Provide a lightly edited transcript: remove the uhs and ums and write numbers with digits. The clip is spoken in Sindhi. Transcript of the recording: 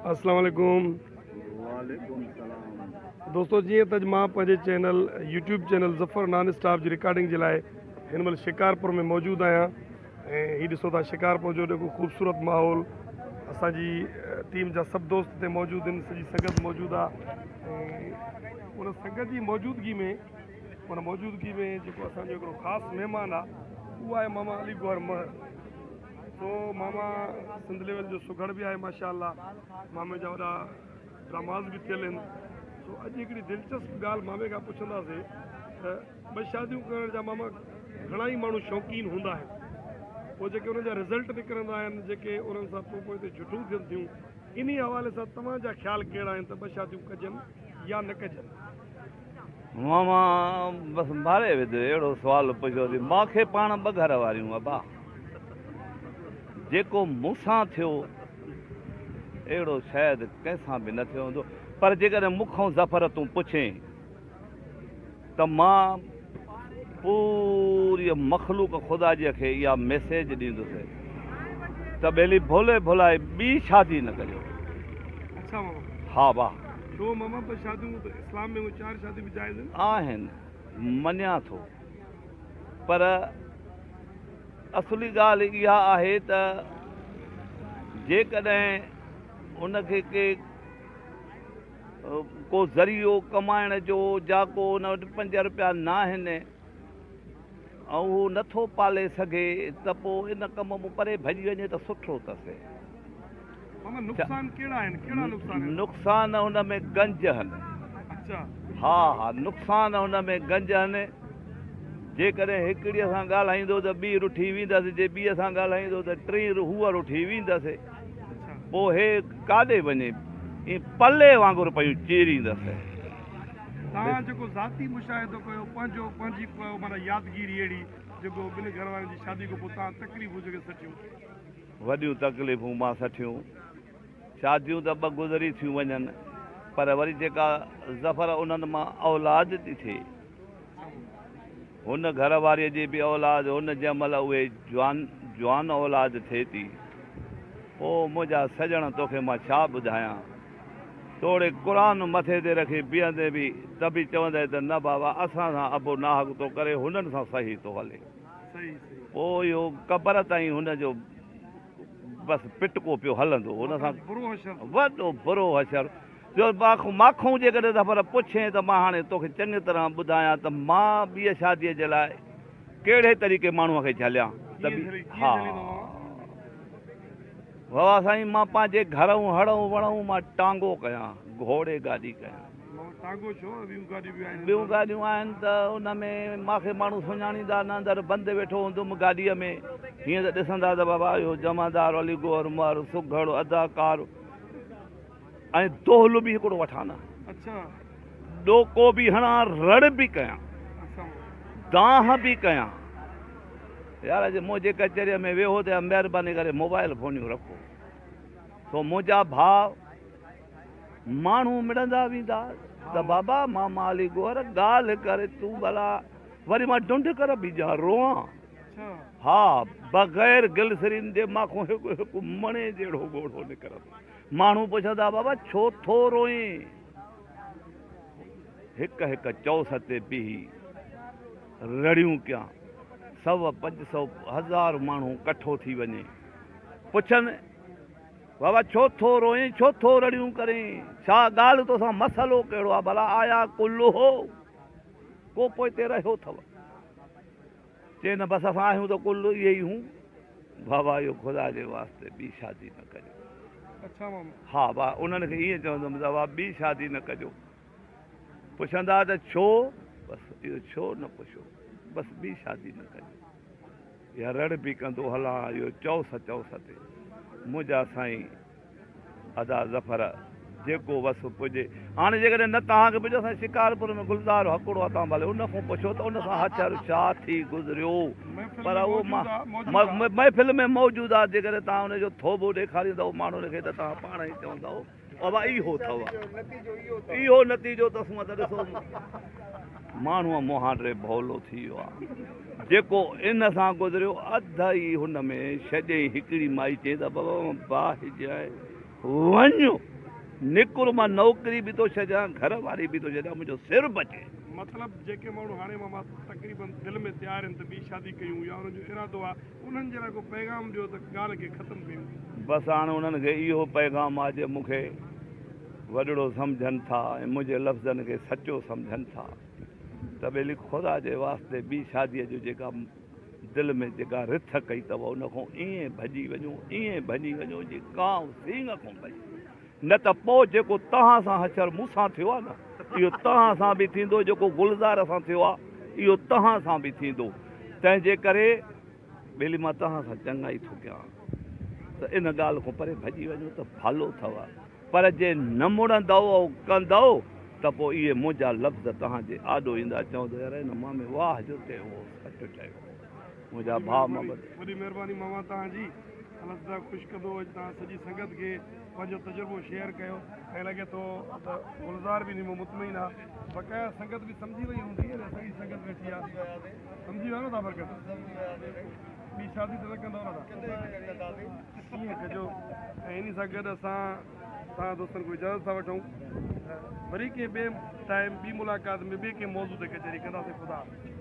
اسلام عليڪم. وعليڪم السلام. دوستو جيئن ته اڄ مان پنهنجي channel YouTube channel Zafar non stop جي رڪارڊنگ جي لاء هن مهل شڪارپور ۾ موجود آهيان ۽ هي ڏسو ٿا شڪارپور جو جيڪو خوبصورت ماحول اسان جي ٽيم جا سڀ دوست هتي موجود آهن سڄي سنگت موجود آهي ۽ ان سنگت جي موجودگي ۾ ان موجودگي ۾ جيڪو اسان جو هڪڙو خاص مهمان آهي اهو آهي ماما علي گوهر مهر سو ماما سنڌ ليول جو سگهڙ به آهي ماشاء الله مامي جا وڏا ڊراماز به ٿيل آهن سو اڄ هڪڙي دلچسپ ڳالهه مامي کان پڇنداسي ته ٻه شاديون ڪرڻ جا ماما گهڻا ئي ماڻهو شوقين هوندا آهن پوء جيڪي انهن جا رزلٽ نڪرندا آهن جيڪي انهن سان پوء پوئتي جٺون ٿين ٿيون انهي حوالي سان توهان جا خيال ڪهڙا آهن ته ٻه شاديون ڪجن يا نه ڪجن؟ ماما بس ماري وڌو اهڙو سوال پڇيو ٿي مان کي پاڻ ٻه گهر واريون ابا جيڪو مون سان ٿيو اهڙو شايد ڪنهن سان به نه ٿيو هوندو پر جيڪڏهن مون کان ظفر تون پڇين ته مان پوريء مخلوق خدا جي کي اها ميسيج ڏيندس ته ٻيلي ڀولي ڀلائي ٻي شادي نه ڪجو. اڇا ماما. ها وا. ڇو ماما ٻه شاديون ته اسلام ۾ چار شاديون به جائز آهن. آهن مڃان ٿو پر اصلي ڳالهه اها آهي ته جيڪڏهن ان کي ڪي ڪو ذريعو ڪمائڻ جو جا ڪو ان وٽ پنج روپيا ناهن ۽ هو نٿو پالي سگهي ته پوء ان ڪم مون پري ڀڄي وڃي ته سٺو اٿس. ماما نقصان ڪهڙا آهن ڪهڙا نقصان آهن؟ نقصان ان ۾ گنج هن. اڇا. ها ها نقصان ان ۾ گنج هن. جيڪڏهن هڪڙيء سان ڳالهائيندو ته ٻي رٺي ويندس جي ٻيء سان ڳالهائيندو ته ٽين هوء رٺي ويندس. پوء هي ڪاڏي وڃي؟ ائين پلي وانگر پيون چيريندس. توهان جيڪو ذاتي مشاهدو ڪيو پنهنجو پنهنجي ڪو معنيٰ يادگيري اهڙي جيڪو ٻن گهر وارن جي شادي کان پوء توهان تڪليفون جيڪي سٺيون. وڏيون تڪليفون مان سٺيون. شاديون ته ٻه گذري ٿيون وڃن پر وري جيڪا ظفر انهن مان اولاد ٿي ٿئي. هن گهر واريء جي به اولاد هن جنهن مهل اهي جوان جوان اولاد ٿئي ٿي. پوء منهنجا سڄڻ توکي مان ڇا ٻڌايان. توڙي قرآن مٿي تي رکي بيهندين به ته به چوندين ته نه بابا اسان سان ابو ناحق ٿو ڪري هنن سان صحيح ٿو هلي. پوء اهو قبر تائين هن جو بس پٽڪو پيو هلندو هن سان وڏو برو حشر جو ماکون جيڪڏهن ظفر پڇين ته مان هاڻي توکي چڱي طرح ٻڌايان ته مان ٻيء شاديء جي لاء ڪهڙي طريقي ماڻهوء کي جهليان ته ها بابا سائين مان پنهنجي گهرئون هڙئون وڙئون مان ٽانگو ڪيان گهوڙي گاڏي ڪيان. ٽانگو ڇو ٻيون گاڏيون به آهن. ٻيون گاڏيون آهن ته ان ۾ مان کي ماڻهو سڃاڻيندا نه اندر بند ويٺو هوندم گاڏيء ۾ هيئن ته ڏسندا ته بابا اهو جمعدار علي گوهر مهر سگهڙ اداڪار ۽ دهل به هڪڙو وٺان نه ڏوڪو به هڻان رڙ به ڪيان دانهن به ڪيان يار اڄ منهنجي ڪچهريء ۾ ويهو ته مهرباني ڪري موبائل فونيون رکو سو منهنجا ڀاء ماڻهو مڙندا ويندا ته بابا ماما علي گوهر ڳالهه ڪر تون ڀلا وري مان ڊنڍ ڪر بيجان روئان ها بغير گلسرين جي مان کان هڪ هڪ مڻي جهڙو ڳوڙهو نڪرندو ماڻهو پڇندا بابا ڇو ٿو روئين؟ هڪ هڪ چوس تي بيهي رڙيون ڪيان. سو، 500، هزار ماڻهو ڪٺو ٿي وڃي. پڇن بابا ڇو ٿو روئين، ڇو ٿو رڙيون ڪرين، ڇا ڳالهه توسان مسئلو ڪهڙو آ، ڀلا آيا ڪل هو، ڪو پوئتي رهيو اٿو؟ چي نه بس اسان آهيون ته ڪل اهي ئي هون. بابا اهو خدا جي واسطي ٻي شادي نه ڪجو. اڇا ماما. ها با انهن کي ائين چوندم ته بابا ٻي شادي نه ڪجو. پڇندا ته ڇو؟ بس اهو ڇو نه پڇو. بس ٻي شادي نه ڪجو. اها رڙ به ڪندو هلان اهو چئوس چئوس تي. منهنجا سائين. ادا ظفر جيڪو وس پڄي. هاڻي جيڪڏهن نه توهان کي پڇو اسان شڪارپور ۾ گلزار هڪڙو آ توهان ڀلي ان کان پڇو ته ان سان حشر ڇا ٿي گذريو پر اهو محفل ۾ موجود آ جيڪڏهن توهان ان جو ٿوبو ڏيکاريندؤ ماڻهن کي ته توهان پاڻ ئي چوندؤ بابا اهو اٿو اهو نتيجو اٿس ته ڏسو ماڻهو مهانڊي ڀولو ٿي ويو آ جيڪو ان سان گذريو اڌ ئي هن ۾ ڇڏيائين هڪڙي مائي چيائين ته بابا مان باهه جي آهي. وڃ نڪر مان نوڪري به ٿو ڇڏيان گهر واري به ٿو ڇڏيان منهنجو سر بچي. مطلب جيڪي ماڻهو هاڻي ماما تقريبن دل ۾ تيار آهن ته ٻي شادي ڪيون يا انهن جو ارادو آهي انهن جي لاء ڪو پيغام ڏيو ته ڳالهه کي ختم ڪيون. بس هاڻ انهن کي اهو پيغام آهي جي مون کي وڏڙو سمجهن ٿا ۽ منهنجي لفظن کي سچو سمجهن ٿا ته ٻيلي خدا جي واسطي ٻي شاديء جو جيڪا دل ۾ جيڪا رٿ ڪئي اٿو ان کان ائين ڀڄي وڃو ائين ڀڄي وڃو جيئن ڪانء سينگ کان ڀڄي نه ته پوء جيڪو توهان سان حشر مون سان ٿيو آهي نه اهو توهان سان به ٿيندو جيڪو گلزار سان ٿيو آهي اهو توهان سان به ٿيندو تنهن جي ڪري ٻيلي مان توهان سان چڱائي ٿو ڪيان ته ان ڳالهه کان پري ڀڄي وڃو ته ڀلو اٿو پر جي نه مڙندؤ ۽ ڪندؤ ته پوء اهي منهنجا لفظ توهان جي آڏو ايندا، چوندؤ يار هن مامي واهه جو چيو هو، سچ چيو هو. منهنجا ڀاء محمد. وڏي مهرباني ماما توهان جي الله تعالي خوش ڪندو اڄ توهان سڄي سنگت کي پنهنجو تجربو شيئر ڪيو ۽ لڳي ٿو ته گلزار به انهي مان مطمئن آ بقايا سنگت به سمجهي وئي هوندي ۽ سڄي سنگت ويٺي آ سمجهي ويا نه تان برڪت ٻي شادي ته نه ڪندؤ نه تان. ائين ڪجو ۽ انهي سان گڏ اسان توهان دوستن کان اجازت ٿا وٺون ته وري ڪنهن ٻئي ٽائيم ٻي ملاقات ۾ ٻئي ڪنهن موضوع تي ڪچهري ڪنداسين خدا حافظ.